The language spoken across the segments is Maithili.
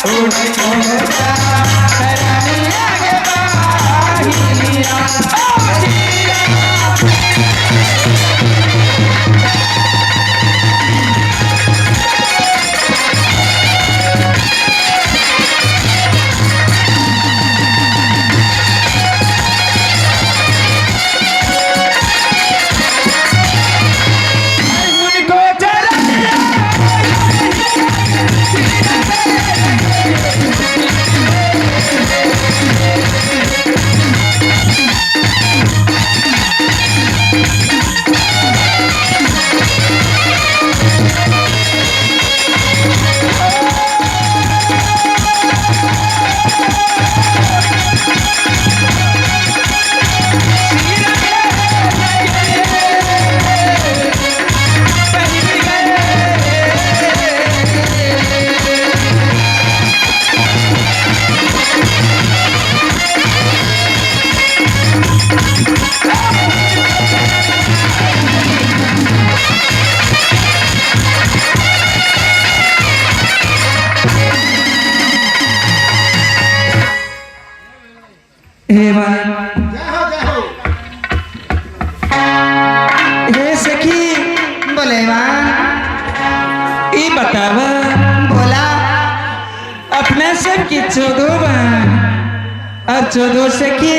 उनको चरनिया के बाहिया ओ श्री राम। उनको चरनिया हे भाई, जय हो, जय हो। हे सखी। बोले बा। ई बतावा। बोला। अपना सब की चौदो बहन और चौदो सखी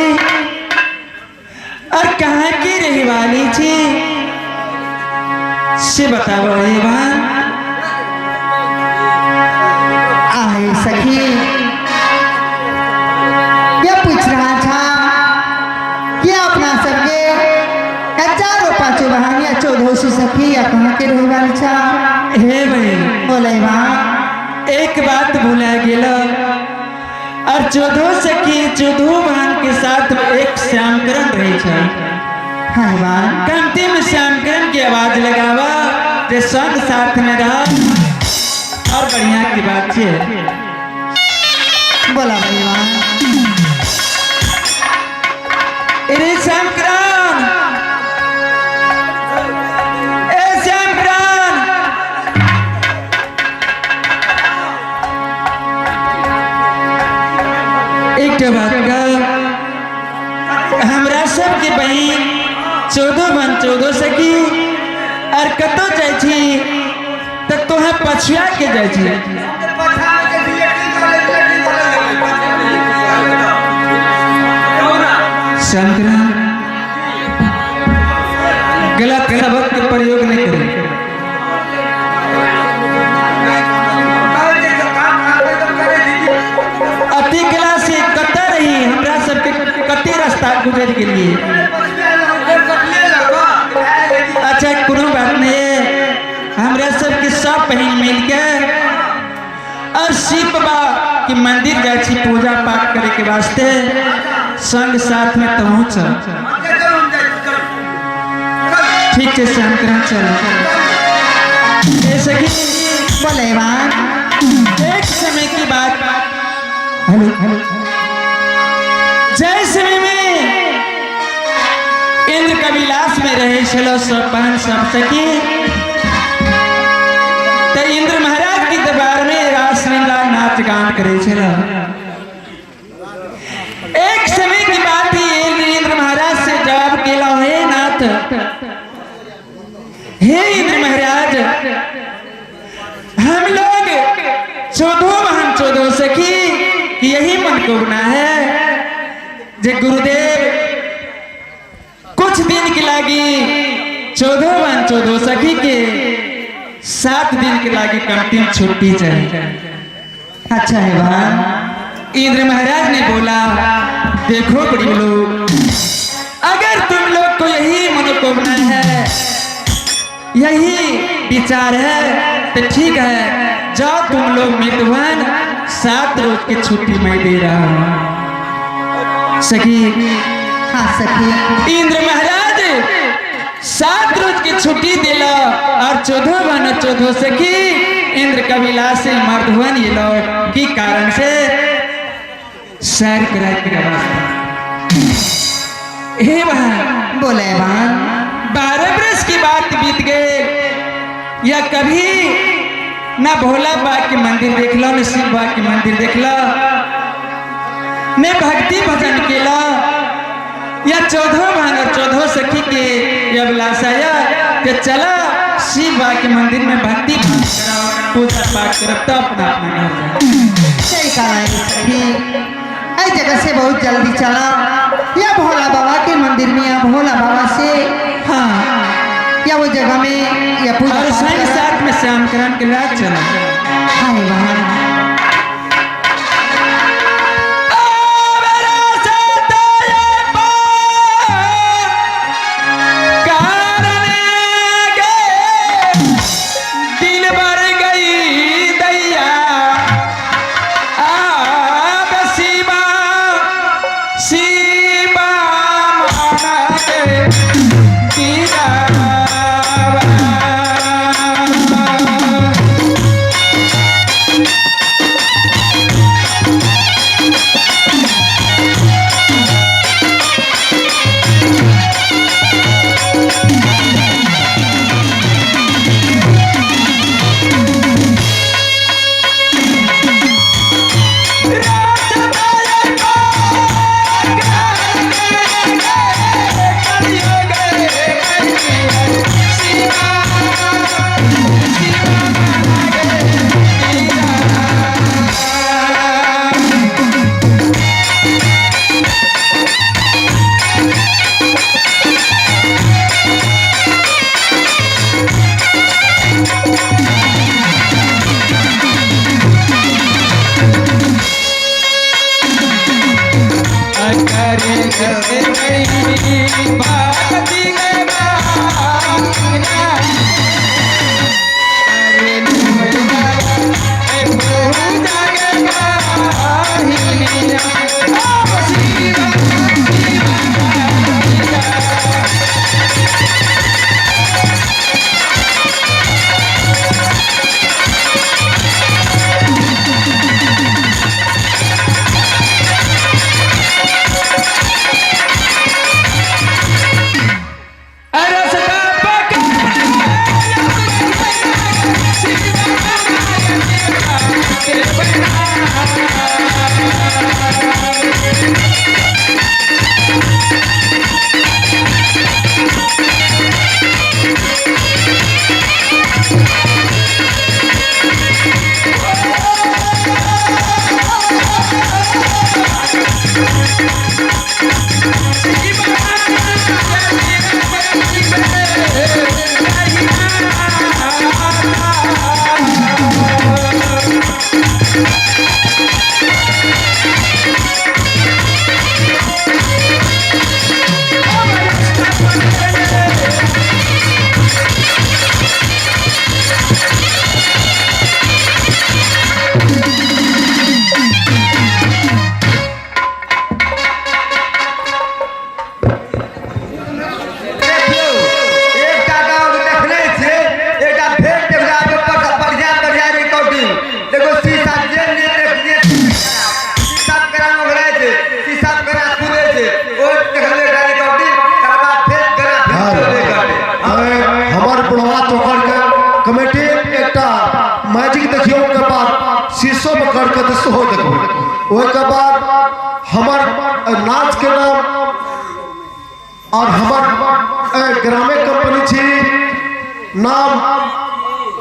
और कहाँ की रही वाली थी से बतावा हे बहन। आहे सखी, ये पूछ रहा था कि अपना सबके या चारों पांचों बहन या चौदह सौ सखी या कहाँ के रहे वाली छा। हे बहन। बोले बा। एक बात भुला गेल और चौदो सखी चौदो बहन के साथ में एक श्यामकरण रहे छे। हाँ बा। कमती में श्यामकरण की आवाज लगावा जे संग साथ में रह और बढ़िया की बात छे। बोला भाई बा। अरे श्यामकरण, ए श्यामकरण, एक बात कह, हमरा सबके बहिन चौदह बहन चौदह सखी और कतौ जाइ छी तऽ तोहे पछुआ के जाइ छी। शंकरा, गलत शब्द के प्रयोग नहीं करें। अति कला से कतऽ रही, हमरा सबके कते रास्ता गुजर गेलिए। अच्छा, कोनो बात नहीं है। हमरा सबके सब बहिन मिलके और शिव बाबा के मंदिर जाइ छी पूजा पाठ करे के वास्ते, संग साथ में तहु चल। ठीक है शंकरा, चल। जैसे कि बोले बा। एक समय की बात, हेलो हेलो, जय समय में इंद्र कविलास में रहे छलो सब बहन सब सखी, तो इंद्र महाराज के दरबार में रासलीला नाच गान करे छलो। एक समय की बात ही इंद्र इंद्र महाराज से जवाब केला, हे नाथ, हे इंद्र महाराज, हम लोग चौदह बहन चौदह सखी कि यही मन को बना है जे गुरुदेव कुछ दिन के लागी चौदह बहन चौदह सखी के 7 दिन के लागी कमती छुट्टी चाहिए। अच्छा है बा। इंद्र महाराज ने बोला, देखो बड़ी लोग, अगर तुम लोग को यही मनोकामना है, यही विचार है तो ठीक है, जाओ तुम लोग मितवन, 7 रोज की छुट्टी मैं दे रहा हूँ। सखी। हाँ सखी। इंद्र महाराज 7 रोज की छुट्टी दिला और 14 बहन 14 सखी इंद्र कबिला से मर्दवन ये लोग की कारण से सैर कराए के वास्ते। हे बहन। बोले बहन। 12 बरस की बात बीत गए या कभी ना भोला बाबा के मंदिर देखलो, न शिव बाबा के मंदिर देखलो, ने भक्ति भजन केला, या 14 बहन और 14 सखी के ये अभिलाषा या कि चला शिव बाबा के मंदिर में भक्ति भजन कराओ, पूजा पाठ करब तब अपना अपना घर जाओ। सही कहा है सखी, ऐ जगह से बहुत जल्दी चला या भोला बाबा के मंदिर में, या भोला बाबा से हाँ या वो जगह में या पूजा और पाठ संग करब। साथ में श्यामकरण के राज चला। हाय बहन। देखियौ, एकटा गाँव के देखने छियै, एकटा फेर देखला पे बढ़िया बढ़िया रिकॉर्डिंग। देखो शीशा जे ने देखलियै, शीशा केना ओघराइ छै, शीशा केना खुलै छै, ओ देखलियै एकटा रिकॉर्डिंग, तकर बाद फेर केना फेर चलबे करतै। हमर बुढ़वा चौकड़ के कमेटी एकटा मैजिक देखियौ के बाद शीशो में कर के तऽ सेहो देखबै। ओहिके बाद हमर नाच के नाम और हमर ग्रामे कंपनी छी नाम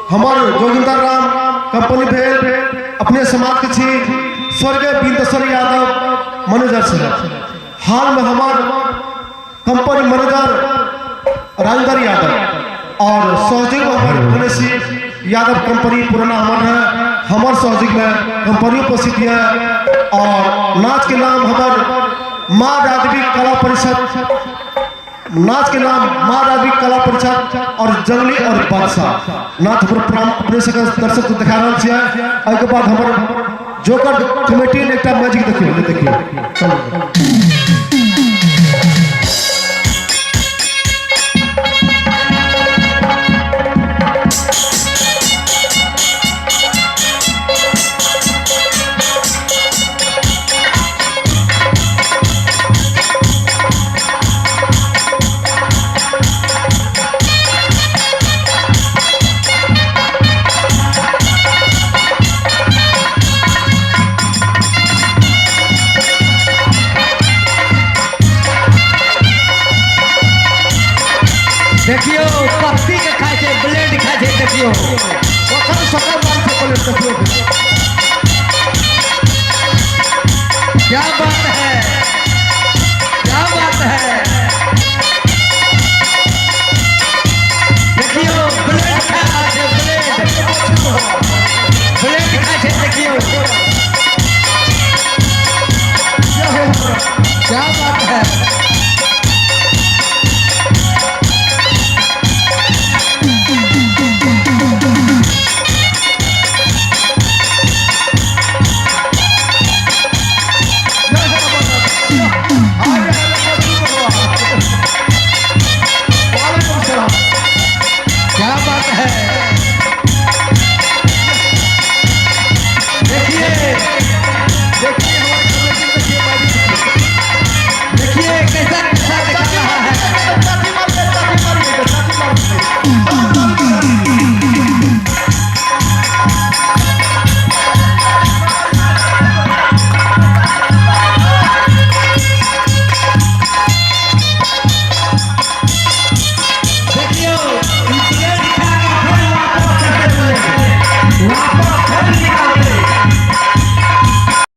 हमर जोगिंदर राम कंपनी भेल, अपने समाज के छी स्वर्गीय बिंदेश्वर यादव मैनेजर साहब। हाल में हमर कंपनी मैनेजर राजेंद्र यादव और सहयोगी में हमर गणेश यादव कंपनी पुराना हमर है, हमर सहयोगी में कंपनी उपस्थित है। और नाच के नाम हमर माँ राजवी कला परिषद, नाच के नाम माँ राजवी कला परिषद और जंगली और बादशाह नाच प्रोग्राम अपने सबके दर्शक के देखा रहल छियै। एहिके बाद हमर जोकर कमेटी ने एकटा मैजिक देखियौ, ले देखियौ, चलू। देखियो। ओकर सकर बात से प्लेट देखियो। क्या बात है, क्या बात है। देखियो ब्लेड खा रहल छै, ब्लेड ब्लेड खाइ छै देखियो। क्या बात है। वालेकुम सलाम। क्या बात है। देखिए देखिए हमारे कमेटी देखिए।